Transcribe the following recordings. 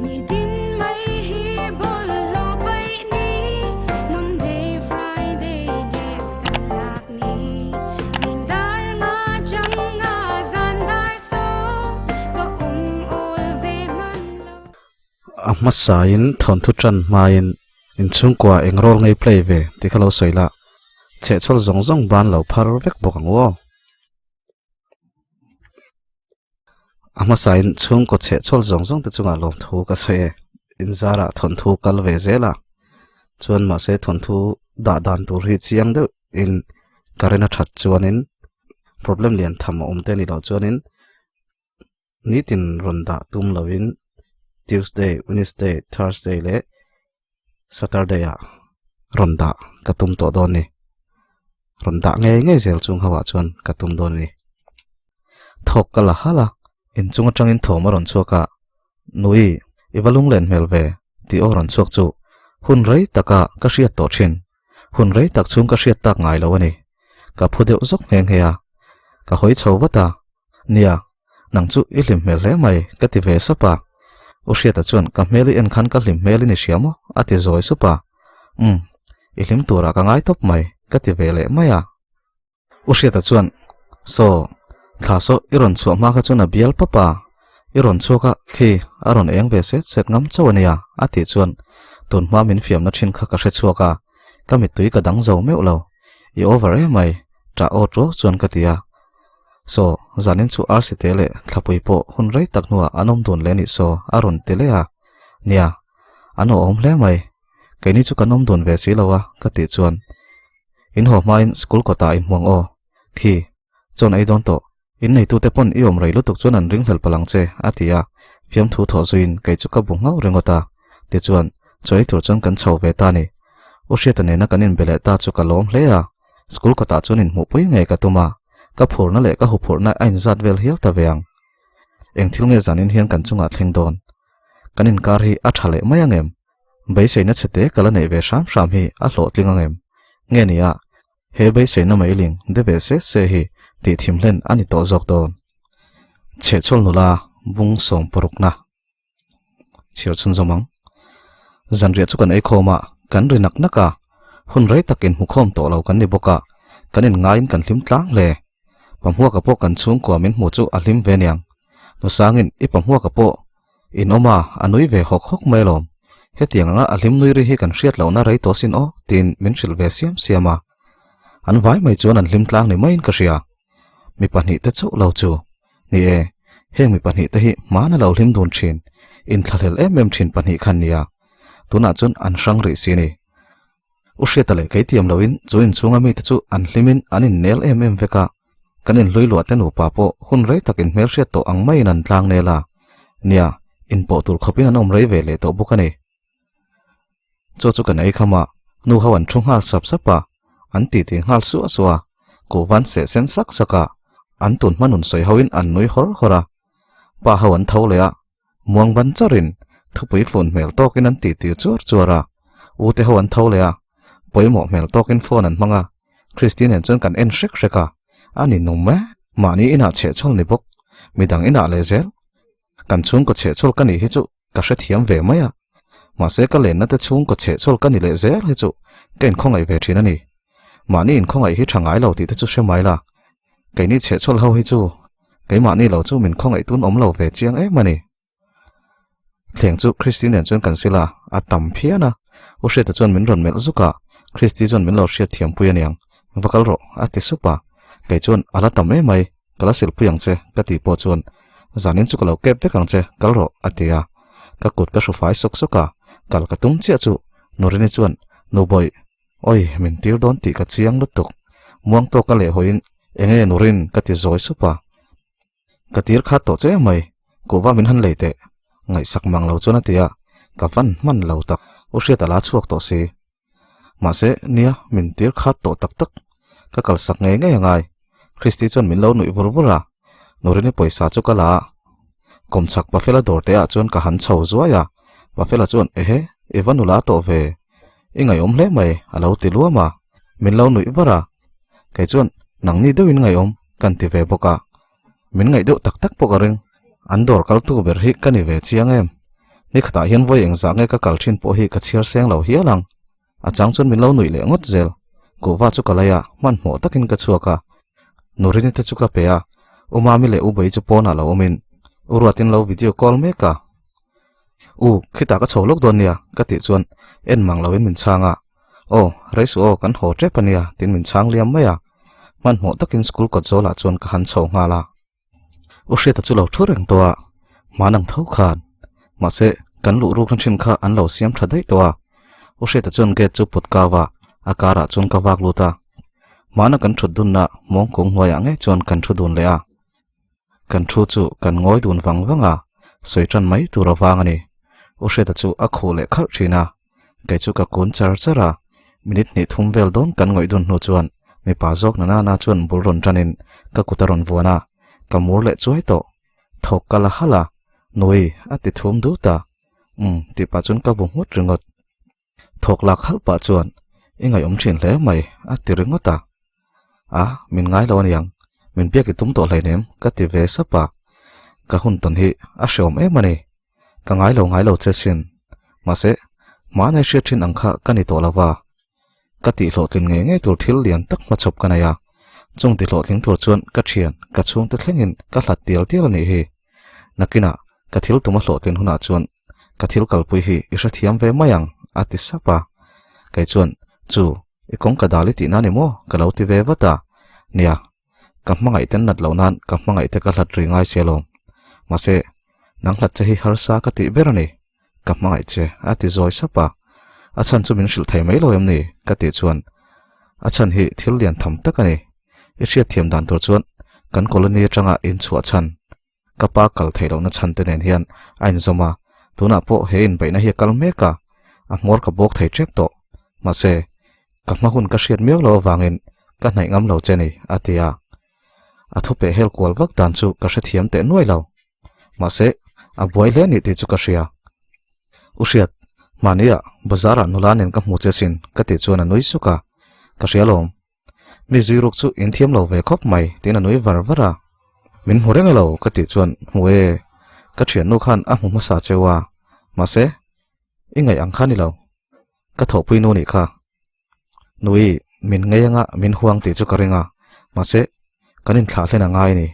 Nitin mai hi bawlhhlawh paih ni Monday, Friday gas kan lak ni Zing dar nga chang nga zan dar sawm ka awm awl ve hman lo. A hmasain thawnthu tan hmain inchhungkua eng role ngei play ve tih kha lo sawi la, chhehchhawl zawng zawng ban lo phar vek bawk ang u aw. A hmasain chhungkaw chhehchhawl zawng zawng te chungah lawmthu ka sawi e. Inzarah thawnthu kal ve zel a, chuan mahse thawnthu dah dan tur hi chiang deuh in current a that chuanin problem lian tham a awm te a nih loh chuanin nitin rawn dah tum lovin Tuesday, Wednesday, Thursday leh Saturday ah rawn dah ka tum tawh dawn ni. Rawn dah ngei ngei zel chung ho ah chuan ka tum dawn ni. Thawk ka la halh a, inchung atangin thawm a rawn chhuak a, Nui, i va lunglen hmel ve tih aw rawn chhuak chu hun rei taka ka hriat tawh thin. Hun rei tak chhung ka hriat tak ngai lo a ni. Ka phu deuh zawk nghe nghe a, ka hawi chho vat a, Nia, nang chu i hlim hmel hle mai, ka ti ve sap a. U Hriata chuan ka hmel i en khan ka hlim hmel i ni hria maw? a ti zawi sup a. Umm, i hlim turah ka ngai tawp mai, ka ti ve leh mai a. U Hriata chuan, Saw, thla saw i rawn chhuah hma kha chuan a bial pap a, i rawn chhuak a, khi a rawn eng ve set set ngam chauh a nia, a tih chuan tun hma min fiamna thin kha ka hre chhuak a, ka mittui ka dang zo meuh lo. I over em mai, ṭah aw ṭuau chuan ka ti a. Saw, zanin chu arsi te leh thlapui pawh hun rei tak hnuah an awm dun leh anih saw a rawn ti leh a. Nia, an awhawm hle mai. Keini chu kan awm dun ve si lo a, ka tih chuan. In haw hmain school kawtah in hmuang aw. Khi, chuan ei dawn tawh. In neitute pawn i awm rei lutuk chuan an ringhlel palh ang che, a ti a. Fiamthu thawh zuiin kei chu ka bu nghauh ringawt a. Tichuan, chaw ei tur chuan kan chho ve ta a ni. U Hriata nena kan inbe leh ta chu ka lawm hle a. School kawtah chuan inhmuhpui ngei ka tum a, ka phurna leh ka huphurhna a inzat vel hial ta ve ang. Eng thil nge zanin hian kan chungah thleng dawn? Kan inkar hi a tha leh mai ang em? Beiseina chhete ka la neih ve hram hram hi a hlawhtling ang em? Nge ni a, he beiseina meiling de ve se se hi tih thim hlen a ni tawh zawk dawn. Chhehchhawl nula bung sawm parukna. Chhiar chhunzawm ang. Zanriah chu kan ei khawm a, kan ri nak nak a, hun rei tak inhmu khawm tawh lo kan ni bawk a, kan inngaiin kan hlim tlang hle. Pahmuaka pawh kan chhungkua min hmu chu a hlim ve niang. Nusangin i pahmuaka pawh in awm a, a nui ve hawk hawk mai alawm. Hetiang anga a hlim nui ri hi kan hriat lohna rei tawh sin aw tiin min hrilh ve siam siam a. An vai mai chuan an hlim tlang ni maiin ka hria. Mi pahnihte chauh lo chu. Ni e, heng mi pahnihte hi hmana lo hlim dun thin, inthlahlel em em thin pahnih khan nia. Tunah chuan an hrang rih si ni. U Hriata leh kei tiam loin chu inchhunga mite chu an hlimin an innel em em vek a, kan inhlui luah te nupa pawh hun rei tak inhmelhriat tawh ang maiin an tlang nel a. Nia, inpawh tur khawpin an awm rei ve leh tawh bawk a ni. Chaw chu kan ei kham a, nu ho an thu nghal sap sap a, an titi nghal suah suah a, kuhvan seh sen sak sak a, an tun hma nun sawi hoin an nui hawr hawr a. Pa ho an tho leh a, muang ban charin thupui fun hmel tawkin an titi chuar chuar a, u te ho an tho leh a, pawimawh hmel tawkin phone an hmang a, Christy nen chuan kan en hrek hrek a, a ni nung mai, mahni inah chhehchhawl ni bawk, midang inah leh zel, kan chhungkaw chhehchhawl ka nih hi chu ka hrethiam ve mai a, mahse ka lenna te chhungkaw chhehchhawl ka ni leh zel hi chu ka inkhawngaih ve thin a ni. Mahni inkhawngaih hi tha ngai lo tih te chu hre mai la, keini chhehchhawl ho hi chu keimahni lo chu min khawngaih tun awm lo ve chiang em a ni. Thleng chu Christy nen chuan kan sil a, a tam phian a, U Hriata chuan min rawn melh zuk a, Christy chuan min lo hriatthiam pui aniang, va kal rawh a ti sup a, kei chuan a la tam em mai, Ka la silpui ang che, ka tih pawh chuan, Zanin chu ka lo kep vek ang che, kal rawh, a ti a. Ka kut ka hru fai sawk sawk a, kal ka tum chiah chu Nurini chuan, Nubawih, awi, min tir dawn tih ka chiang lutuk. Muang tawk ka leh hawiin, Enge Nurin, ka ti zawi sup a. Ka tir khat tawh che mai, kuhva min han lei teh, ngaihsak mang lo chuan a ti a, ka van hman lo tak, U Hriat a la chhuak tawh si. Mahse, nia, min tir khat tawh tak tak. Ka kalsak ngei ngei a ngai. Christy chuan min lo nuih vur vur a. Nurini pawisa chu ka la a. Kawmchhak Pafela dawr te ah chuan ka han chho zuai a. Pafela chuan, Ehe, i va nula tawh ve. I ngaihawm hle mai, a lo ti luam a. Min lo nuih var a. Kei chuan, Nangni deuhin ngaihawm, kan ti ve bawk a. Min ngaih deuh tak tak pawh ka ring. An dawr kaltu ber hi ka ni ve chiang em? Nikhatah hian vawi engzah nge ka kal thin pawh hi ka chhiar seng lo hial ang. A chang chuan min lo nuih leh ngawt zel. Kuhva chu ka lei a, hmanhmawh takin ka chhuak a. Nurini te chu ka pe a, U Mami leh U Bawi chu pawnah lo awmin U Ruatin lo video call mek a. U, khitah ka chho lawk dawn nia, ka tih chuan en mang loin min chhang a. Aw, rei suh aw, kan haw tep a nia, tiin min chhang liam mai a. Hmanhmawh takin school kawt zawlah chuan ka han chho nghal a. U Hriata chu lo thu reng tawh a, hman ang tho khan. Mahse, kan luh rukna thin kha an lo siam tha daih tawh a. U Hriata chuan gate chu put kau a, a karah chuan ka vak lut a. Hmana kan thut dunna mawngkung hnuaiah ngei chuan kan thu dun leh a. Kan thu chu kan ngawi dun vang vang a, sawi tan mai tur a vang a ni. U Hriata chu a khuh leh kharh thin a, kei chu ka kun char char a, minute hnih thum vel dawn kan ngawih dun hnu chuan mipa zawk na nana chuan bul rawn tanin ka kut a rawn vuan a, ka mur leh chuai tawh. Thawk ka la halh a, Nui a ti thum dut a, Umm tih pah chuan ka bu nghut ringawt. Thawk lak halh pah chuan, I ngaihawm thin hle mai, a ti ringawt a. A, min ngai lo aniang, min biak i tum tawh hleinem, ka ti ve sap a. Ka hun tawn hi a hreawm em a ni. Ka ngai lo ngai lo che sin. Mahse, hmanai hriat thin ang kha ka ni tawh lo va. Ka tihhlawhtlin ngei ngei tur thil lian tak hmachhawp ka nei a. Chung tihhlawhtling tur chuan ka thian, ka chhungte thlengin ka hlat tial tial a nih hi. Nakinah ka thil tum a hlawhtlin hunah chuan ka thil kalpui hi i hrethiam ve mai ang, a ti sap a. Kei chuan, Chu, i kawngka dal i tihna ni maw? ka lo ti ve vat a. Nia, ka hmangaih ten nat loh nan ka hmangaih te ka hlat ri ngai si alawm. Mahse, nang hlat che hi harsa ka tih ber a ni. Ka hmangaih che, a ti zawi sap a. A chhan chu min hrilh thei mai lo em ni? ka tih chuan, A chhan hi thil lian tham tak a ni. I hriatthiam dan tur chuan kan colony atanga inchhuah chhan ka pa kal theih lohna chhan te nen hian a inzawm a, tunah pawh he inbeihna hi a kal mek a, a hmawr ka bawk thei tep tawh. Mahse, ka hma hun ka hriat miau lo avangin ka hnaih ngam lo che ni, a ti a. A thupeh hel kual vak dan chu ka hrethiam teh nuai lo. Mahse, a buai hle ni tih chu ka hria. U Hriat, hmahniah bazar ah nula nen ka hmu che sin, ka tih chuan a nui suk a, ka hria lawm. Mi zui ruk chu in thiam lo ve khawp mai tiin a nui var var a. Min hmu reng elo ka tih chuan hmu e, ka thiannu khan a hmu hmasa cheu a, mahse i ngaih ang kha ni lo, ka thawhpui nu nih kha. Nui, min ngei anga min huang tih chu ka ring a, mahse kan inthlah hlen a ngai a ni.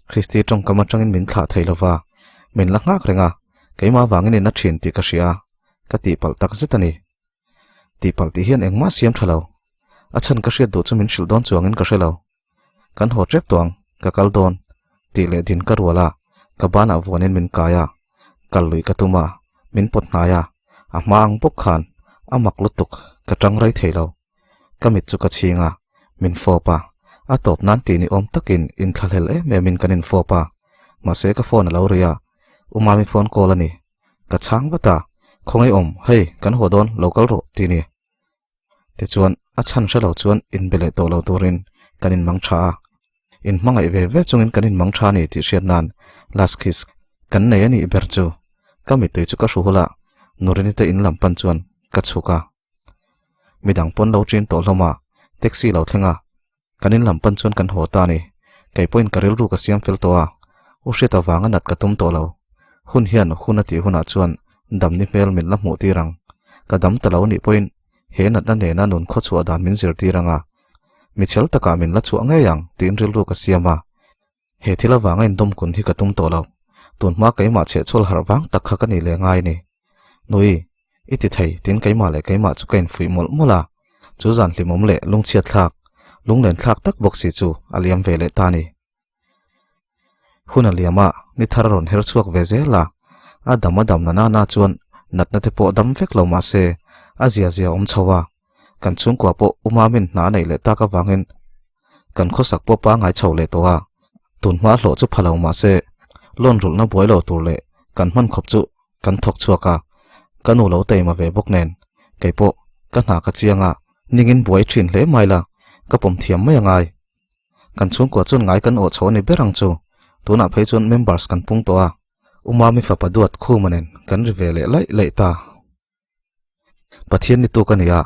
Christy tawngkam atangin min thlah thei lova, min la nghak reng a, keimah vangin in a thin tih ka hria a, ka tihpalh tak zet a ni. Tihpalh tih hian engmah siam tha lo. A chhan ka hriat duh chu min hrilh dawn chuangin ka hre lo. Kan haw tep tawh ang, ka kal dawn, tih leh din ka rual a, ka banah vuanin min kai a, kal lui ka tum a, min pawt hnai a, a hma ang bawk khan a mak lutuk, ka tang rei thei lo. Ka mit chu ka chhing a, min fawp a, a tawp nan tih ni awm takin inthlahlel em emin kan infawp a, mahse ka phone a lo ri a, U Mami phone call a ni. Ka chhang vat a, Khawngaih awm, hei, kan haw dawn, lo kal rawh, ti ni. Tichuan, a chhan hre lo chuan inbe leh tawh lo turin kan inmang tha a. Inhmangaih ve ve chungin kan inmang tha a ni tih hriat nan last kiss kan nei a nih ber chu. Ka mittui chu ka hru hul a, Nurini te in lam pan chuan ka chhuk a. Midang pawn lo ṭin tawh hlawm a, taxi lo thleng a, Kan in lam pan chuan kan haw ta a ni. Kei pawhin ka rilru ka siam fel tawh a, U Hriat avanga nat ka tum tawh lo. Hun hian hun a tih hunah chuan dam ni hmel min la hmuh tir ang. Ka dam ta lo nih pawhin he natna nena nun khawchhuah dan min zirtir ang a, michel takah min la chhuah ngei ang tiin rilru ka siam a. He thil avanga indawm kun hi ka tum tawh lo. Tun hma keimah chhehchhawl harh vang tak kha ka nih leh ngai a ni. Nui, I ti thei, tin keimah leh keimah chu ka infuih mawlh mawlh a, chu zan hlimawm leh lungchhiat thlak, lunglen thlak tak bawk si chu a liam ve leh ta a ni. Hun a liam a, ni thar a rawn her chhuak ve zel a, a dam a dam na nana chuan natna te pawh dam vek lo mah se, a zia zia awm chho a, kan chhungkua pawh umamin hna a neih leh tak avangin kan khawsak pawh pangngai chho leh tawh a, tunhma hlawh chu pha lo mah se, loan rulhna buai lo tur leh kan hman khawp chu Kan thawk chhuak a, ka nu lo taima ve bawk nen, kei pawh ka hna ka chiang a, ningin buai thin hle mai la, ka pawm thiam mai angai. Kan chhungkua chuan ngai kan awh chho a ni ber ang chu, tunah phei chuan members kan pung tawh a, U Mami fapa duat Khuma nen kan ri ve leh laih laih ta. Pathian ni tuk a ni a,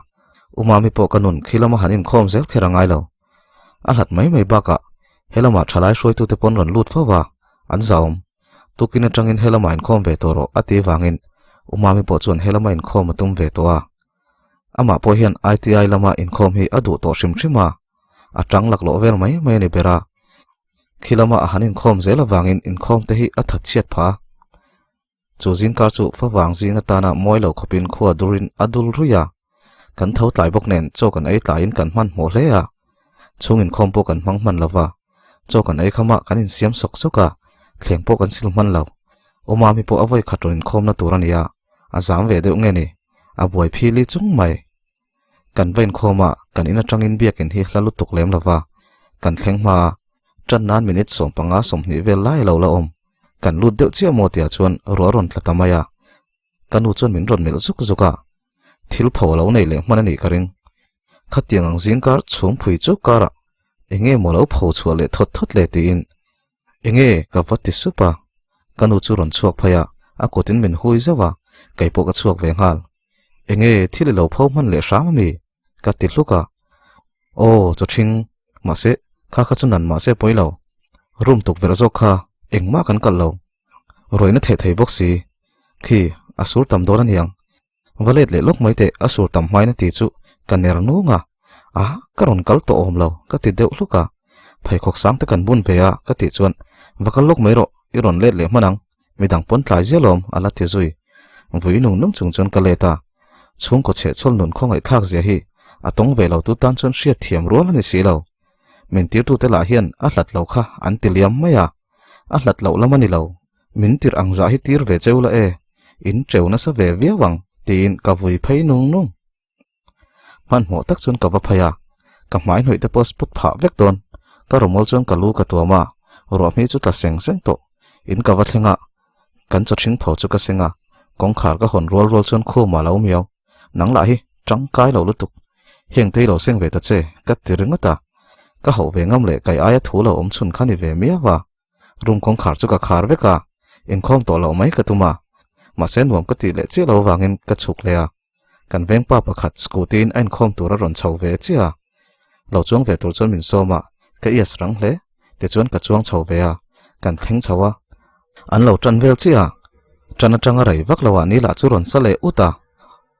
U Mami pawh ka nun khi lama han inkhawm zel kher a ngai lo. A hlat mai mai bakah he lamah thalai hruaitute pawn rawn lut fo va, an zahawm. Tukin atangin he lamah inkhawm ve tawh rawh a ti vangin. Umami pawh chuan helama inkhawm a tum ve tawh a. Amah pawh hian ITI lama inkhawm hi a duh tawh hrim hrim a, a tang laklawh vel mai mai a ni ber a. Khi lama a han inkhawm zel avangin inkhawm te hi a that chhiat phah a. Chu zingkar chu favang zing atana mawi lo khawpin khua durin a dul ruih a. Kan tho tlai bawk nen chaw kan ei tlaiin kan hmanhmawh hle a. Chhung inkhawm pawh kan hmang hman lo va. Chaw kan ei kham a, kan insiam sawk sawk a, thleng pawh kan sil hman lo. Awmami pawh a vawi khat rawn inkhawmna tur a ni a, a zam ve deuh nge ni, a buai phili chung mai. Kan va inkhawm a, kan in atangin biakin hi hla lutuk lem lo va, kan thleng hma a, tan nan minute 15 20 vel lai a lo la awm. Kan lut deuh chiah maw tia chuan ruah rawn tla ta mai a. Ka nu chuan min rawn melh zuk zuk a, thil pho a lo nei leh hman a nih ka ring. Khatiang ang zingkar chhungphui chu karah eng nge maw lo pho chhuah leh thawt thawt le tiin eng nge ka va ti sup a. Ka nu chu rawn chhuak phei a, a kutin min hui zauh a, kei pawh ka chhuak ve nghal. Eng nge thil i lo pho hman leh hram a mi? Ka ti hluk a. Aw, chaw ṭhing, mahse kha kha chu nan mahse pawi lo. Room tukverh zawk kha engmah kan kalh lo. Rawihna theh thei bawk si. Khi, a sur tam dawn a niang. Va let leh lawk mai teh a sur tam hmain a ti chu ka ner nung a. A, ka rawn kal tawh awm lo, ka ti deuh hluk a. Pheikhawk sang te kan bun ve a, ka tih chuan, Va kal lawk mai rawh, i rawn let leh hman ang. Midang pawn tlai zial awm, a la ti zui. Vui nung nung chung chuan ka let a. Chhungkaw chhehchhawl nun khawngaihthlak zia hi a tawng ve lo tu tan chuan hriat thiam rual a ni si lo. Min tirtute lah hian a hlat lo kha an ti liam mai a. A hlat loh lam a ni lo. Min tirh ang zah hi tir ve cheu la e, in cheu nasa ve viau ang, tiin ka vui phei nung nung. Hmanhmawh tak chuan ka va phei a, ka hmai hnawih te pawh spot phah vek dawn. Ka rawmawl chuan ka lu ka tuam a, ruahhmi chu tla seng seng tawh. In ka va thleng a, kan chaw ṭhing pho chu ka seng a, kawngkhar ka hawn rual rual chuan khumah a lo miau. Nang lah hi tangkai lo lutuk. Heng te hi lo seng ve ta che, ka ti ringawt a. Ka hauh ve ngam leh kai aia thu lo awm chhun kha ni ve miau a. Room kawngkhar chu ka khar vek a, inkhawm tawh loh mai ka tum a. Mahse nuam ka tih leh chiah lo avangin ka chhuk leh a. Kan vengpa pakhat scooty in a inkhawm tur a rawn chho ve chiah a. Lo chuang ve tur chuan min sawm a, ka ias rang hle. Tichuan ka chuang chho ve a, kan thleng chho a. An lo tan vel chiah a, tan atanga rei vak lo ah ni lah chu rawn sa leh ut a.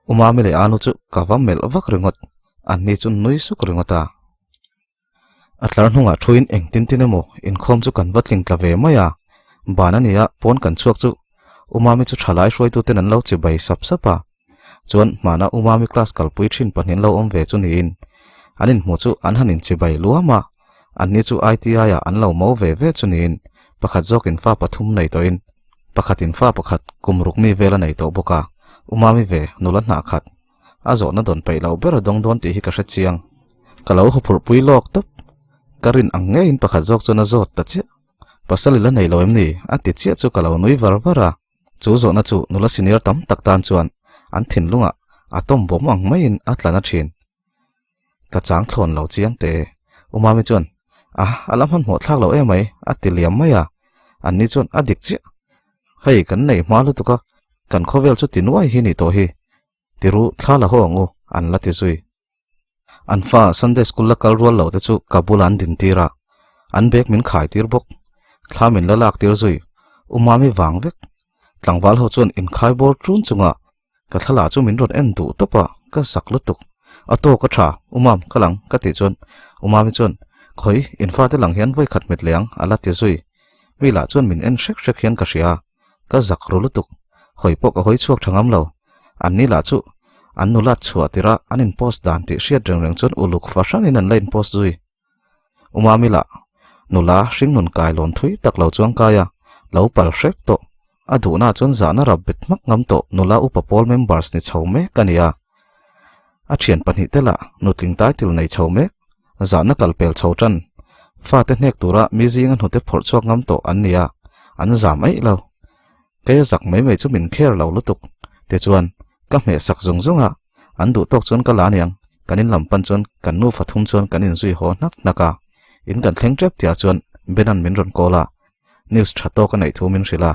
Umami leh Anu chu ka va melh vak ringawt, an ni chu nui suk ringawt a. A tlar hnungah thuin engtin tin emaw inkhawm chu kan va tling tla ve mai a, ban a nia pawn kan chhuak chu Umami chu thalai hruaituten an lo chi bai sap sap a, chuan hmana Umami class kalpui thin pahnih an lo awm ve chu niin an inhmuh chu an han inchi bai luam a, anni chu ITI ah an lo mo ve ve chu niin pakhat zawkin fa pathum nei tawhin pakhatin fa pakhat kum ruk mi vel a nei tawh bawk a, Umami ve nula hnah khat. A zawhna dawn peih loh ber a dawng dawn tih hi ka hre chiang. Ka lo hawphurhpui lawk tawp. Ka rin ang ngeiin pakhat zawk chuan a zawt ta chiah. Pasal i la nei lo em ni? A ti chiah chu ka lo nui var var a. Chu zawhna chu nula senior tam tak tan chuan an thinlungah a tawm bawm ang maiin a tla na thin. Ka chang thlawn lo chiang te. U Mami chuan, A, a la hmanhmawh thlak lo emai, a ti liam mai a. Anni chuan a dik chiah. Hei, kan nei hma lutuk a, kan khawvel chu ti nuai hi ni tawh hi. Tiru, thla la haw ang u, an la ti zui. An fa Sunday school la kal rual lo te chu ka bulah an din tir a, an bag min khai tir bawk. Thla min la lak tir zui. U Mami vang vek. Tlangval ho chuan inkhai bawr ṭun chunga Ka thlalak chu min rawn en duh tawp a, ka zak lutuk. A tawk a tha, U Mam, ka lang, ka tih chuan U Mami chuan, Khawi, in fate lang hian vawi khat hmet leh ang, a la ti zui. Mi lah chuan min en hrek hrek hian ka hria a, ka zak ru lutuk. Hawi pawh ka hawi chhuak tha ngam lo. Anni lah chu an nula chhuah tirh a an in post dan tih hriat reng reng chuan uluk fahranin an la in post zui. U Mami lah nula hringnun kai lawn thui tak lo chuang kai a, lo pal hrep tawh. A duhna chuan zahna rap bet hmak ngam tawh nula upa pawl members ni chho mek a ni a. A thian pahnih te lah nutling title nei chho mek, zahna kal pel chho tan, fate hnek tura mi zinga hnute phawrh chhuak ngam tawh an ni a, an zam aih lo. Kei a zak mai mai chu min care lo lutuk. Tichuan, ka hmeh sak zung zung a, an duh tawk chuan ka la aniang, kan in lam pan chuan kan nufa thum chuan kan inzui haw hnak hnak a. In kan thleng tep tihah chuan Benan min rawn call a, news tha tawk a neih thu min hrilh a,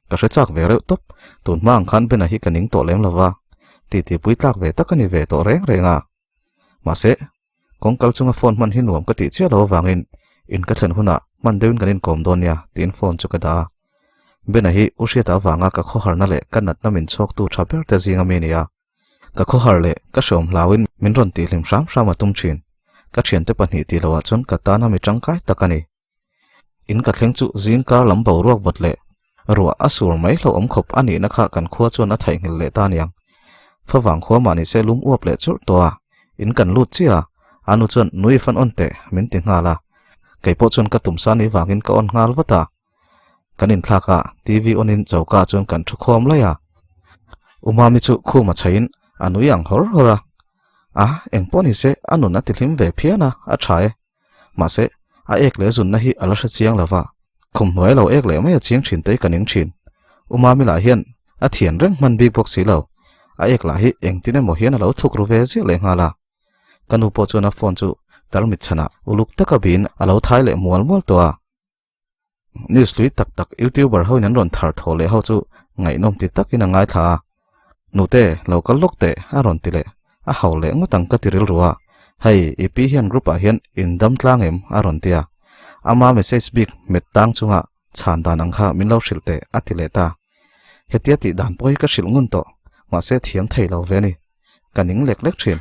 ka hre chak ve reuh tawp, tun hma ang khan Bena hi ka ning tawh lem lova, titi pui tlak ve tak a ni ve tawh reng reng a. Mahse, Kawngkal chunga phone hman hi nuam ka tih chiah lo avangin in ka thlen hunah hman deuhin kan inkawm dawn nia tiin phone chu ka dah a. Bena hi u hriat avanga ka khawharna leh ka natna min chhuaktu tha ber te zinga mi a ni a. Ka khawhar leh ka hreawm hlauin min rawn tihhlim hram hram a tum thin. Ka thiante pahnih tih loah chuan ka tana mi tangkai tak a ni. In ka thleng chu zing kar lam boruak vawt leh ruah a sur mai hlauhawm khawp a nihna kha kan khua chuan a theihnghilh leh ta aniang. Favang khua mah nise lum uap leh churh tawh a, in kan lut chiah a, a nu chuan nui fan awn teh min ti nghal a. Kei pawh chuan ka tumsa ni vangin ka awn nghal vat a. Kan inthlak a, TV on in choka chuan kan thu khawm laih a. U Mami chu khum a chhaiin a nui ang hawr hawr a. A, engpawh nise a nun a tihlim ve phian a, a tha e. Mahse, a ek leh zunna hi a la hre chiang lo va, khum hnuai lo ek leh mai a chiang thin te hi ka ning thin. U Mami lah hian a thian reng hman bik bawk si lo, a ek lah hi engtin emaw hian a lo thuk ru ve ziah leh nghal a. Ka nu pawh chuan a phone chu tarmit chhanah uluk taka biin a lo thai leh mual mual tawh a. News hlui tak tak youtuber ho in an rawn thar thaw leh ho chu ngaihnawm ti takin a ngaithla a, Nute, lo kal lawk teh a rawn ti leh, a hau leh ngawt ang ka ti rilru a, hei i pi hian group ah hian in dam tlang em a rawn ti a, ama message bik hmet tang chunga chhan dan ang kha min lo hrilh teh a ti leh ta. Hetia tih dan pawh hi ka hrilh ngun tawh, mahse thiam thei lo ve a ni, ka ning lek lek thin.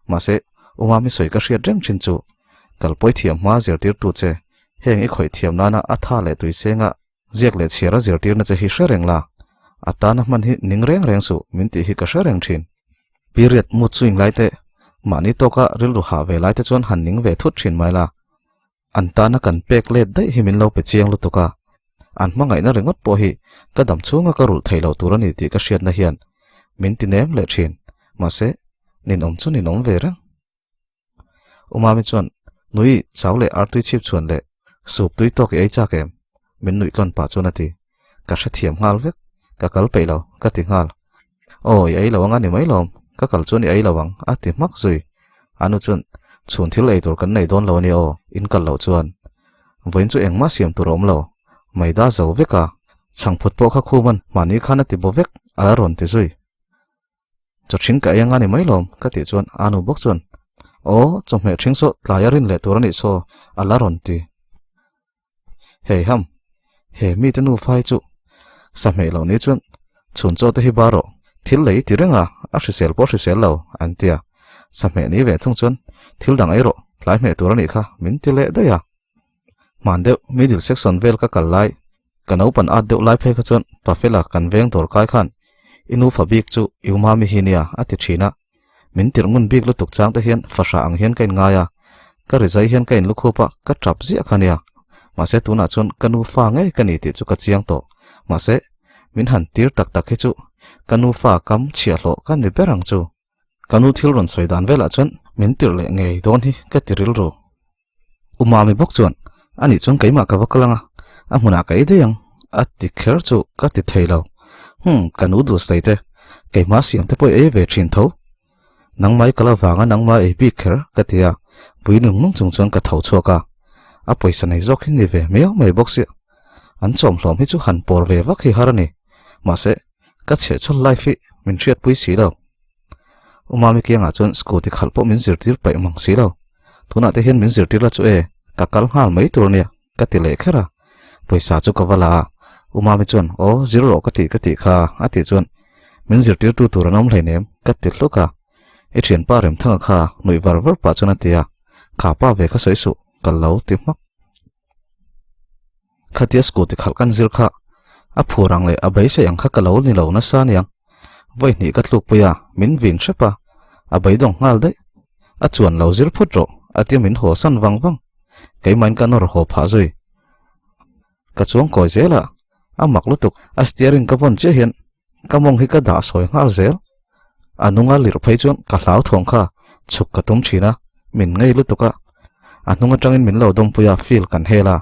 Mahse, Umami sawi ka hriat reng thin chu, kalpawi thiam hma zirtirtu che, heng i khawih thiam nana a tha leh tuisenga ziak leh chhiar a zirtirna che hi hre reng la, a tana hman hi ning reng reng suh min tih hi ka hre reng thin. Period mood swing lai te, mahni tawka rilru hah ve lai te chuan han ning ve thut thin mai la, An tana kan pek let daih hi min lo pe chiang lutuk a, an hmangaihna ringawt pawh hi ka dam chhunga ka rulh thei lo tur a ni tih ka hriatna hian min ti nem leh thin. Mahse, ninawm chu ninawm ve reng. U Mami chuan, Nui, chau leh artui chhip chhuan leh sup tui tawk i ei chak em? Min nuih tlawn pah chuan a ti. Ka hrethiam nghal vek. Ka kal peih lo, ka ti nghal. Aw, i ei lo ang a ni mai lawm, ka kal chuan i ei lo ang, a ti hmak zui. A nu chuan, Chhun thil ei tur kan nei dawn lo a ni aw, in kal loh chuan. Vawiin chu engmah siam tur a awm lo, maida zo vek a, chhangphut pawh kha khuman mahni khan a ti baw vek, a la rawn ti zui. Chaw ṭhing ka ei ang a ni mai lawm, ka tih chuan a nu bawk chuan, Aw, chawhmeh ṭhing saw tlai a rin leh tur a nih saw, a la rawn ti. Hei ham, he mite nufa hi chu sa hmeh loh ni chuan chhun chaw te hi bar rawh, thil lei ti reng a, a hrisel pawh hrisel lo, an ti a. Sa hmeh ni ve thung chuan thil dang ei rawh, tlai hmeh tur a nih kha, min ti leh daih a. Hman deuh middle section vel ka kal lai, ka naupan at deuh lai phei kha chuan Pafela kan veng dawr kai khan i nufa bik chu i umami hi nia a ti thin a. Min tirh ngun bik lutuk chang te hian fahrah ang hian ka inngai a, ka rizai hian ka inlukhup a, ka tap ziah kha nia. Mahse tunah chuan ka nu fa ngei ka ni tih chu ka chiang tawh. Mahse, min han tir tak tak hi chu ka nu fa kam chhiahhlawh ka ni ber ang chu. Ka nu thil rawn sawi dan velah chuan min tirh leh ngei dawn hi ka ti rilru. U Mami bawk chuan, Anih chuan keimah ka va kal ang a, a hmunah ka ei daih ang, a ti kher chu ka ti thei lo. Hum, ka noodles lei te, keimah siam te pawh i ei ve thin tho. Nangmah i kal avanga nangmah ei bik kher, ka ti a, vui nung nung chung chuan ka tho chhuak a. A pawisa nei zawk hi ni ve miau mai bawk sia. An chawmhlawm hi chu han pawr ve vak hi har a ni. Mahse, ka chhehchhawl life hi min hriatpui si lo. U Mami kiangah chuan scooty khalh pawh min zirtir paih mang si lo. Tunah te hian min zirtir la chu e, ka kal nghal mai tur ania ka ti leh kher a. Pawisa chu ka va la a, U Mami chuan aw zir rawh ka tih ka tih kha a tih chuan min zirtirtu tur an awm hleinem ka ti hluk a. I thianpa Remthanga kha nuih var var pah chuan a ti a, kha pa ve kha sawi suh ka lo ti hmak. Khatia scooty khalh kan zir kha a phur ang leh a beisei ang kha ka lo ni lo nasa aniang. Vawi hnih ka tluk pui a, min vin hrep a, a beidawng nghal daih. A chuan lo zir phut rawh, a tia min haw san vang vang. Keimahin ka nawr haw phah zui. Ka chuang kawi zel a, a mak lutuk, a steering ka vawn chiah hian ka mawng hi ka dah sawi nghal zel. A hnunga lirh phei chuan ka hlau thawng kha chhuk ka tum thin a, min ngei lutuk a. A hnung atangin min lo dawmpui a, feel kan hel a.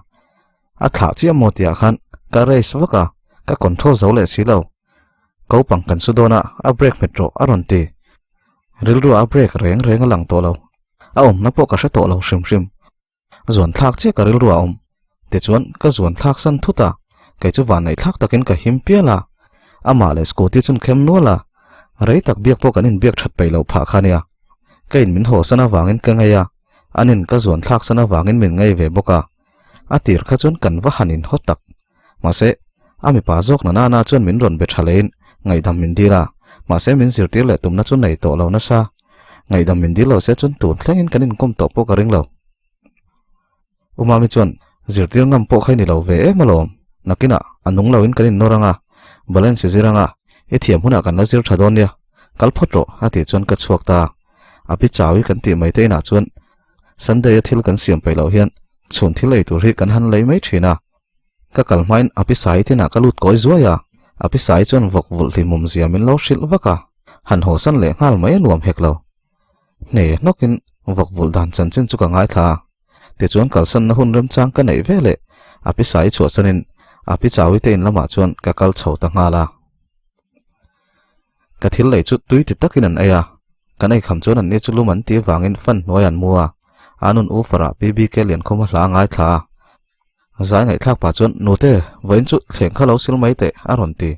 A thlah chiah maw tihah khan ka race vak a, ka control zo leh si lo. Ko pang kan su dawn a, a brake hmet rawh a rawn ti. Rilru ah a brake reng reng a lang tawh lo. A awmna pawh ka hre tawh lo hrim hrim. Zuan thlak chiah ka rilru a awm. Tichuan ka zuan thlak san thut a, kei chu van neih thlak takin ka him pial a. Amah leh scooty chun khem nual a, rei tak biak pawh kan inbiak that peih loh phah kha nia. Ka in min haw san avangin ka ngei a, an in ka zuan thlak san avangin min ngei ve bawk a. A tir kha chuan kan va han inhaw tak. Mahse, A mipa zawk na nana chuan min rawn be tha leiin ngaihdam min dil a, mahse min zirtir leh tumna chu nei tawh lo nasa. Ngaihdam min dil lo se chuan tun thlengin kan inkawm tawh pawh ka ring lo. U Mami chuan, Zirtir ngam pawh kha i ni lo ve em alawm, nakinah a nung loin kan innawr ang a, balance i zir ang a, i thiam hunah kan la zir tha dawn nia, kal phawt rawh a tih chuan ka chhuak ta. A pi chawi kan tih mai te inah chuan Sunday a thil kan siam peih loh hian chhun thil ei tur hi kan han lei mai thin a. Ka kal hmain a pi sai tinah ka lut kawi zuai a, a pi sai chuan vawk vulh hlimawm zia min lo hrilh vak a, han hawsan leh nghal mai a nuam hek lo. Hne hnawkin vawk vulh dan chanchin chu ka ngaithla a, tichuan kalsanna hun remchang ka neih ve leh a pi sai chhuahsanin a pi chawi te in lamah chuan ka kal chho ta nghal a. Ka thil lei chu tui ti takin an ei a, kan ei kham chuan anni chu lum an tih vangin fan hnuai an mu a, an un ufarah PBK Liankhawma hla a ngaithla a. Zai ngaihthlak pah chuan, Nute, vawiin chu thleng kha lo sil mai teh, a rawn ti.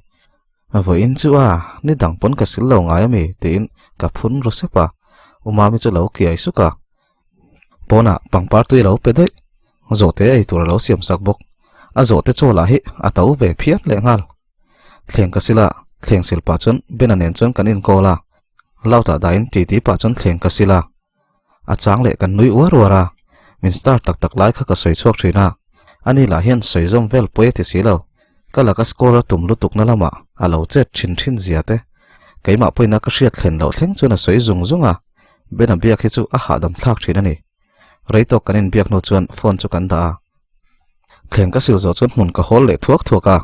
Vawiin chu a, ni dang pawn ka sil lo ngai ami? tiin ka phun ru sep a, U Mami chu lo kiai suk a. Pawnah pangpar tui a lo pe daih, zawhte ei tur a lo siam sak bawk. A zawhte chaw lah hi a to ve phian lehnghal. Thleng ka sil a, thleng sil pah chuan Bena nen chuan kan inkawl a, Loud-ah dahin titi pah chuan thleng ka sil a. A chang leh kan nui uar uar a, min star tak tak lai kha ka sawi chhuak thin a, ani lah hian sawi zawm vel pawi a ti si lo, ka laka score a tum lutukna lamah a lo chet thin thin zia te, keimah pawhin a ka hriat thlen loh thleng chuan a sawi zung zung a, Bena biak hi chu a hahdam thlak thin a ni. Rei tawk kan inbiak hnu chuan phone chu kan dah a. Thleng ka sil zawh chuan hmun ka hawl leh thuak thuak a,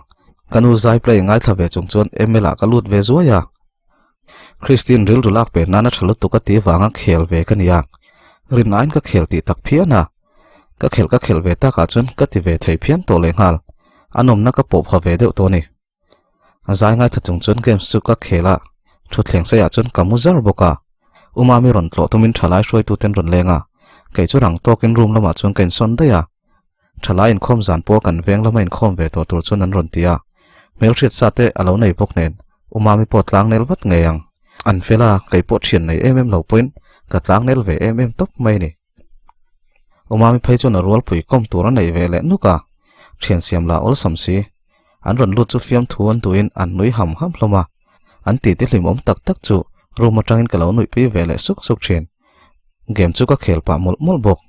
ka nu zai play ngaithla ve chung chuan ML ah ka lut ve zuai a. Christine rilru lak pe nana tha lutuk a ti vanga khel ve ka nia. Rinaiin ka khel tih tak phian a. Ka khelh ka khelh ve takah chuan ka ti ve thei phian tawh lehnghal. A nawmna ka pawh pha ve deuh tawh a ni. A zai ngaithla chung chuan games chu ka khel a, thutthleng seiah chuan ka mu zar bawk a. U Mami rawn tlawh tumin thalai hruaituten rawn leng a, kei chu rang tawkin room lamah chuan ka insawn daih a. Thalai inkhawm zan pawh kan veng lama inkhawm ve tawh tur chuan an rawn ti a, hmelhriat sa te a lo nei bawk nen U Mami pawh tlang nel vat ngei ang. An fel a, kei pawh thian nei em em lo pawhin ka tlang nel ve em em tawp mai ni. U Mami phei chuan a rualpui kawm tur a neih ve leh nuk a, thian siam lah awlsam si. An rawn lut chu fiamthu an duhin an nui ham ham hlawm a, an titi hlimawm tak tak chu room atangin ka lo nuihpui ve leh suk suk thin. Game chu ka khel pah mawlh mawlh bawk.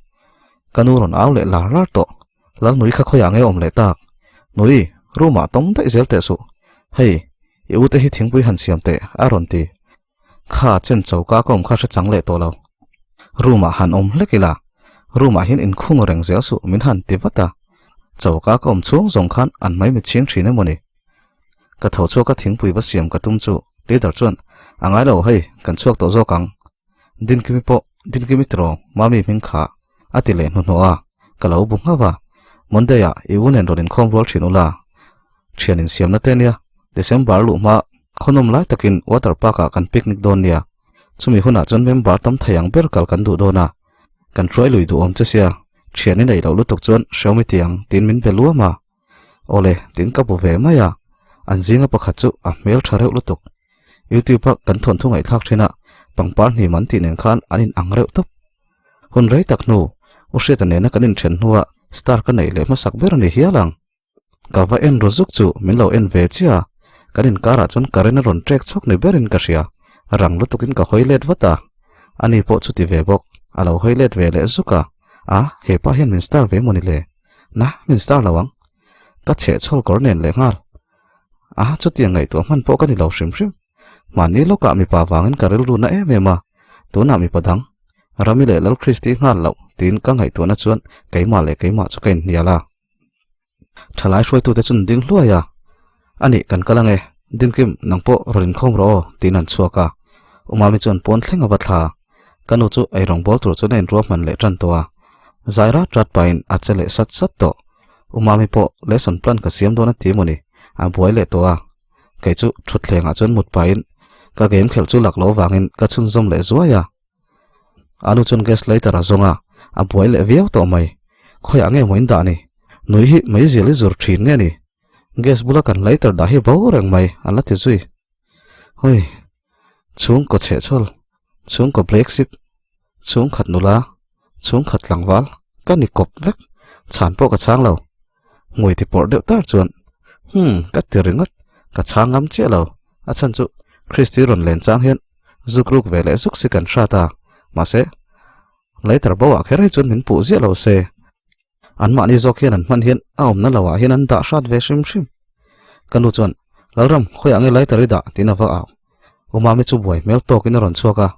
Ka nu rawn au leh lar lar tawh. Lal nui kha khawiah nge awm leh tak? Nui, room ah tawm daih zel teh suh. Hei, i ute hi thingpui han siam teh, a rawn ti. Kha chen choka ka awm kha hre chang leh tawh lo. Room ah han awm hlek ila, room ah hian inkhung reng zel suh min han ti vat a. Choka ka awm chhung zawng khan an mai mi chhing thin emaw ni. Ka tho chhuak a thingpui va siam ka tum chu leader chuan, A ngai lo hei, kan chhuak tawh zawk ang. Dinkimi pawh Dinkimi tiraw Mami hming kha a ti leh hnuhnawh a, ka lo bu nghauh a. Monday ah i u nen rawn inkhawm rual thin ula, thian insiamna te nia, December luh hma khawnawm lai takin water park ah kan picnic dawn nia, chumi hunah chuan member tam thei ang ber kal kan duh dawn a, kan hruai lui duhawm che sia, thian i neih loh lutuk chuan hrehawm i ti ang tiin min be luam a. Awle, tiin ka bu ve mai a, an zinga pakhat chu a hmel tha reuh lutuk. Youtube a kan thawnthu ngaihthlak thin a, pangpar hnim an tih nen khan an in ang reuh tawp. Hun rei tak hnu, U Hriata nena kan inthen hnua star ka neih leh hmasak ber a ni hial ang. Ka va en ru zuk chu min lo en ve chiah a, kan inkarah chuan current a rawn trek chhawk ni berin ka hria, rang lutukin ka hawi let vat a. Ani pawh chuti ve bawk, a lo hawi let ve leh zuk a, a, hepa hian min star ve maw ni le? Na, min star lo ang. Ka chhehchhawl kawr nen leh nghal. A, chutiang ngaihtuah hman pawh ka ni lo hrim hrim. Mahni lawkah mipa vangin ka rilru na em em a, tunah mipa dang, Rami leh Lal Christy nghal loh tiin ka ngaihtuahna chuan keimah leh keimah chu ka inhnial a. Thalai hruaitute chu an ding hluai a, Anih, kan kal ange, Dinkim, nang pawh rawn inkhawm rawh aw, tiin an chhuak a. Umami chuan pawn thleng a va thla a, ka nu chu eirawng bawl tur chuan a inruahman leh tan tawh a, zai rat rat pahin a che leh sat sat tawh. U Mami pawh lesson plan ka siam dawn a ti emaw ni, a buai leh tawh a. Kei chu thutthlengah chuan mut pahin ka game khelh chu lak loh vangin ka chhunzawm leh zuai a. A nu chuan gas lighter a zawng a, a buai leh viau tawh mai. Khawiah nge maw in dah ni? Nui hi meizial i zur thin nge ni? Gas bula kan lighter dah hi bo reng mai a la ti zui. Hoi, chhungkaw chhehchhawl, chhungkaw black sheep, chhungkhat nula, chhungkhat tlangval ka ni kawp vek, chhan pawh ka chhang lo. Hmui ti pawrh deuh tar chuan Hmm, ka ti ringawt, ka chhang ngam chiah lo. A chhan chu Christy rawn len chang hian zuk ruk ve leh zuk si kan hrat a, mahse lighter bo ah kher hi chuan min puh ziah lo se. Anmahni zawk hian an hman hian a awmna lo ah hian an dah hrat ve hrim hrim. Ka nu chuan, Lalram, khawiah nge lighter i dah? tiin a va au. U Mami chu buai hmel tawkin a rawn chhuak a,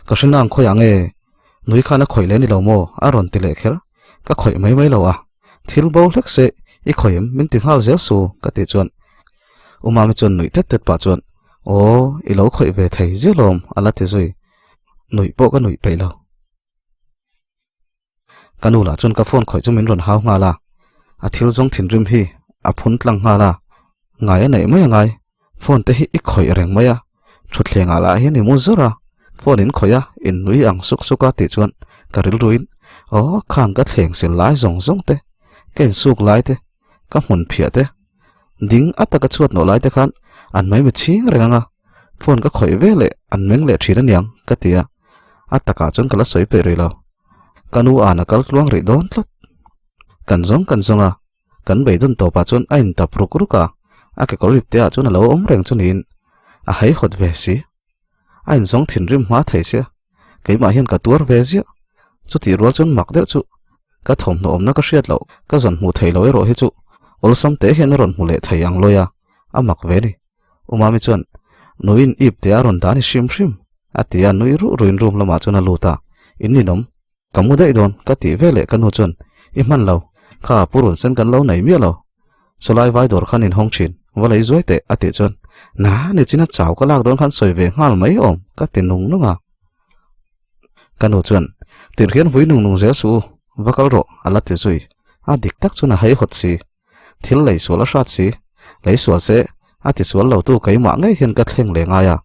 Ka hre nang khawiah nge? Nui khan a khawih leh ni lo maw? a rawn ti leh kher. Ka khawih mai mai lo a, thil bo hlek se i khawih em? Min ti nghal zel su ka tih chuan U Mami chuan nuih tet tet pah chuan, Aw, i lo khawih ve thei ziah lawm a la ti zui. Nuih pawh ka nuih peih lo. Ka nu lah chuan ka phone khawih chu min rawn hau nghal a, a thil zawng thinrim hi a phun tlang nghal a, ngai a neih mai a ngai, phone te hi i khawih reng mai a, thutthleng ah lah hian i mu zawr a, phone in khawih a, in nui ang suk suk a tih chuan ka rilruin aw khang ka thleng sil lai zawng zawng te, ka insuk lai te, ka hmun phiah te, ding a taka chhuat nawh lai te khan an mai mi chhing reng ang a, phone ka khawih ve leh an meng leh thin aniang ka ti a, a takah chuan ka la sawi peih rih lo. Ka nu an a kal tluang rih dawn tlat. Kan zawng kan zawng a, kan beidawn tawpah chuan a intap ruk ruk a, a kekawr ip te ah chuan a lo awm reng chu niin a haihawt ve si. A inzawng thinrim hma thei sia, keimah hian ka tuar ve ziah. Chutih rual chuan mak deuh chu ka thawmhnaw awmna ka hriat loh, ka zawn hmuh theih loh erawh hi chu awlsam te hian a rawn hmu leh thei ang lawi a, a mak ve ni. U Mami chuan, Nuin ip te a rawn dah a ni hrim hrim, a ti a, nui ruh ruin room lamah chuan a lut a, In ninawm, ka mu daih dawn, ka tih veleh ka nu chuan, I hman lo, kha purun sen kan lo nei miah lo, sawlai vai dawr khan inhawng thin, va lei zuai teh, a tih chuan, Na, nichina chau ka lak dawn khan sawi ve nghal mai awm, ka ti nung nung a. Ka nu chuan, Tirh hian vui nung nung zel suh u, va kal rawh, a la ti zui, a dik tak chuan a haihawt si. Thil lei sual a hrat si, lei sual se a ti sual lo tu keimah ngei hian ka thleng leh ngai a.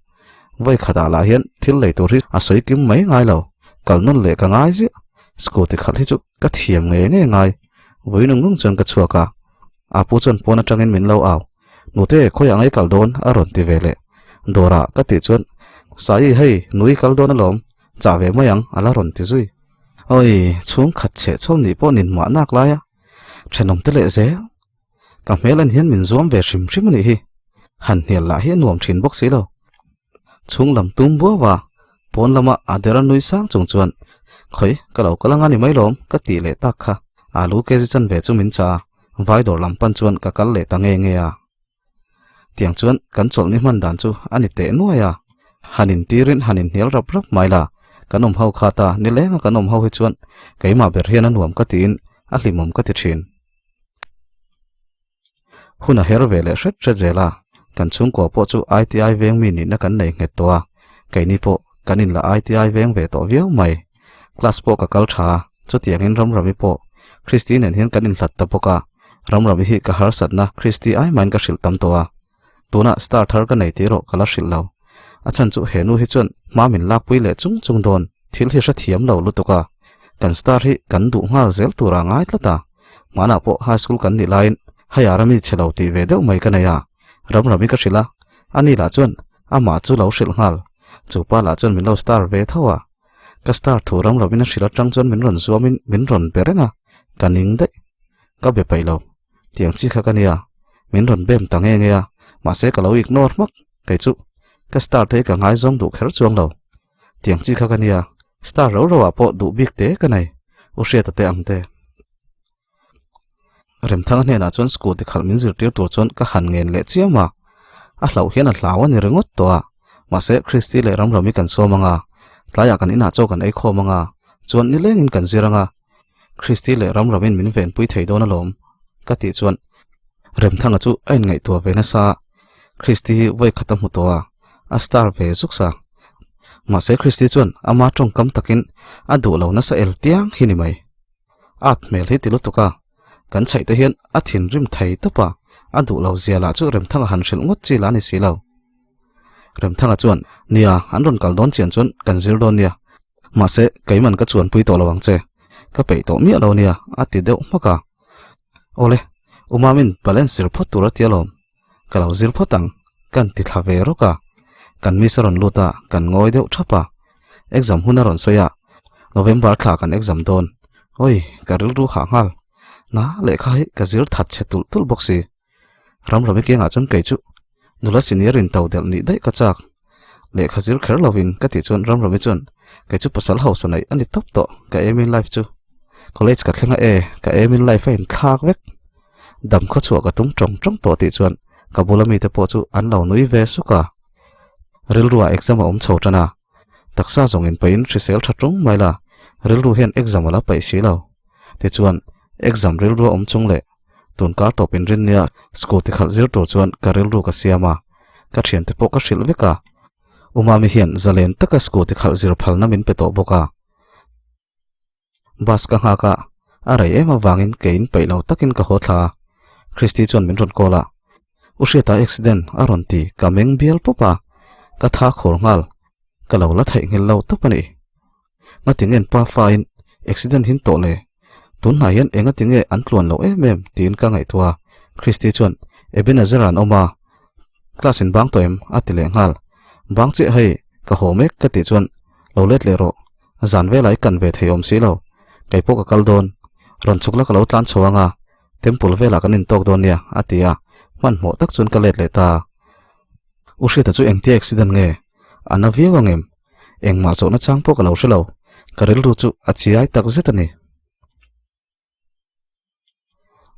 Vawi khatah lah hian thil lei tur hi a sawi kim mai ngai lo, kal nawn leh ka ngai ziah. Scooty khalh hi chu ka thiam ngei ngei ngai. Vawi nung nung chuan ka chhuak a, a pu chuan pawn atangin min lo au. Nute khawiah ngei kal dawn a rawn ti ve leh. Dawrah ka tih chuan, Saii hei nui kal dawn alawm, chah ve mai ang a la rawn ti zui. Awi, chhungkhat chhehchhawm nih pawh nin mah nak lai a. Thenawm te leh zel. Ka hmel en hian min zuam ve hrim hrim a nih hi. Han hnial lah hi a nuam thin bawk si lo. Chhung lam tum buau a, pawn lama a dera nui sang chung chuan, Khawi, ka lo kal anga ni mai lawm, ka tih leh tak kha. Alu kg chanve chu min chah a, vai dawr lam pan chuan ka kal leh ta nge nge a. Tiang chuan kan chawlhni hman dan chu a ni teh nuai a, han intirin han inhnial rap rap mai la, kan awm ho kha ta nilenga kan awm ho hi chuan keimah ber hian a nuam ka tiin a hlimawm ka ti thin. Hun a her ve leh hret hret zel a, kan chhungkua pawh chu ITI veng mi nihna kan nei nghet tawh a, keini pawh kan inla ITI veng ve tawh viau mai. Class pawh ka kal tha a, chutiangin Ramrami pawh Christy nen hian kan inhlat ta bawk a, Ramrami hi ka harsatna Christy ai mahin ka hrilh tam tawh a, tunah star thar ka nei tih erawh ka la hrilh lo. A chhan chu he nu hi chuan hma min lakpui leh chung chung dawn thil hi hrethiam lo lutuk a, kan star hi kan duh nghal zel tura ngai tlat a, hmanah pawh high school kan nih laiin haiara mi chhe lo tih ve deuh mai ka nei a, Ramrami ka hrilh a, ani lah chuan amah chu lo hrilh nghal, chu pa lah chuan min lo star ve tho a. Ka star thu ram lovin a hrilh atang chuan min rawn zuamin min rawn be reng a, ka ning daih. Ka be paih lo. Tiang chi kha ka nia, min rawn bem ta nge nge a, mahse ka lo ignore hmak. Kei chu ka star te hi ka ngaizawm duh kher chuang lo. Tiang chi kha ka nia, star ro ro ah pawh duh bik te ka nei, u Hriata te ang te. Remthanga hnenah chuan scooty khalh min zirtir tur chuan ka han ngen leh chiam a, a hlauh hian a hlau a ni ringawt tawh a, mahse Christy leh Ramrami kan sawm ang a, tlaiah kan inah chaw kan ei khawm ang a, chuan nilengin kan zir ang a, Christy leh Ramramin min venpui thei dawn alawm ka tih chuan Remthanga chu a inngaihtuah ve nasa a, Christy hi vawi khat a hmu tawh a, a star ve zuk sa. Mahse Christy chuan ama tawngkam takin a duh lo nasa el tiang hi ni mai. At hmel hi ti lutuk a, kan chhaih te hian a thinrim thei tawp a, a duh lo zia lah chu Remthanga han hrilh ngawt chi lah a ni si lo. Remthanga chuan, Nia, an rawn kal dawn chian chuan kan zir dawn nia. Mahse, keiman ka chuanpui tawh lo ang che. Ka peih tawh miah lo nia, a ti deuh hmak a. Awle, U Mamin balance zir phawt tur a ti alawm. Ka lo zir phawt ang, kan ti thla ve rawk a. Kan miss a rawn lut a, kan ngawi deuh thap a. Exam hun a rawn sawi a, November thla kan exam dawn. Oi, ka rilru hah nghal. Na, lehkha hi ka zir that chhe tulh tulh bawk si. Ramrami kiangah chuan kei chu nula senior in to delh nih daih ka chak. Lehkha zir kher lovin ka tih chuan Ramrami chuan kei chu pasal hausa neih a ni tawp tawh ka aim in life chu. College ka thleng a e, ka aim in life a inthlak vek. Dam khaw chhuah ka tum tawng tawng tawh tih chuan ka bula mite pawh chu an lo nui ve suk a. Rilruah exam a awm chho tan a, taksa zawng in paih in hrisel tha tung mai la, rilru hian exam a la paih si lo. Tichuan, exam rilru a awm chung leh tun kar tawp in rin nia scooty khalh zir tur chuan ka rilru ka siam a, ka thiante pawh ka hrilh vek a. Umami hian zalen taka scooty khalh zir phalna min pe tawh bawk a. Bus ka nghak a, a rei em avangin ke in peih lo takin ka haw thla a. Christy chuan min rawn call a, U Hriata accident a rawn ti ka meng bial pawp a, ka tha khur nghal, ka lo la theihnghilh lo tawp a ni. Ngatinge an pa fa in accident hin tawh le? Tun hnai hian engatinge an tluan lo em em tiin ka ngaihtuah a, Christy chuan Ebenezer an awm a, Class in bang tawh em? a ti leh nghal. Bang chiah hei, ka haw mek ka tih chuan lo let leh rawh. Zan velah i kan ve thei awm si lo. Kei pawh ka kal dawn. Rawn chhuk la ka lo tlan chho ang a, temple velah kan intawk dawn nia, a ti a. Hmanhmawh tak chuan ka let leh ta. U Hriata chu engtia accident nge? A na viau ang em? Engmah zawhna chang pawh ka lo hre lo. Ka rilru chu a chiai tak zet a ni.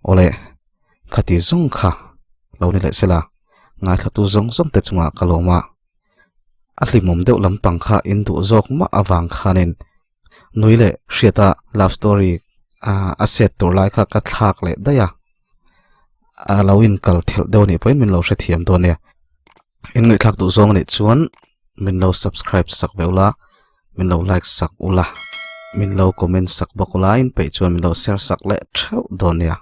Awle, khati zawng kha lo ni leh sela, ngaithlatu zawng zawng te chungah ka lawm a. A hlimawm deuh lampang kha in duh zawk mah avang khanin nui leh hriata love story a set tur lai kha ka thlak leh daih a. A lo inkal thelh deuh anih pawhin min lo hrethiam dawn nia. In ngaihthlak duh zawng anih chuan min lo subscribe sak ve ula. Min lo like sak ula, min lo comment sak bawk ula, in peih chuan min lo share sak leh theuh dawn nia.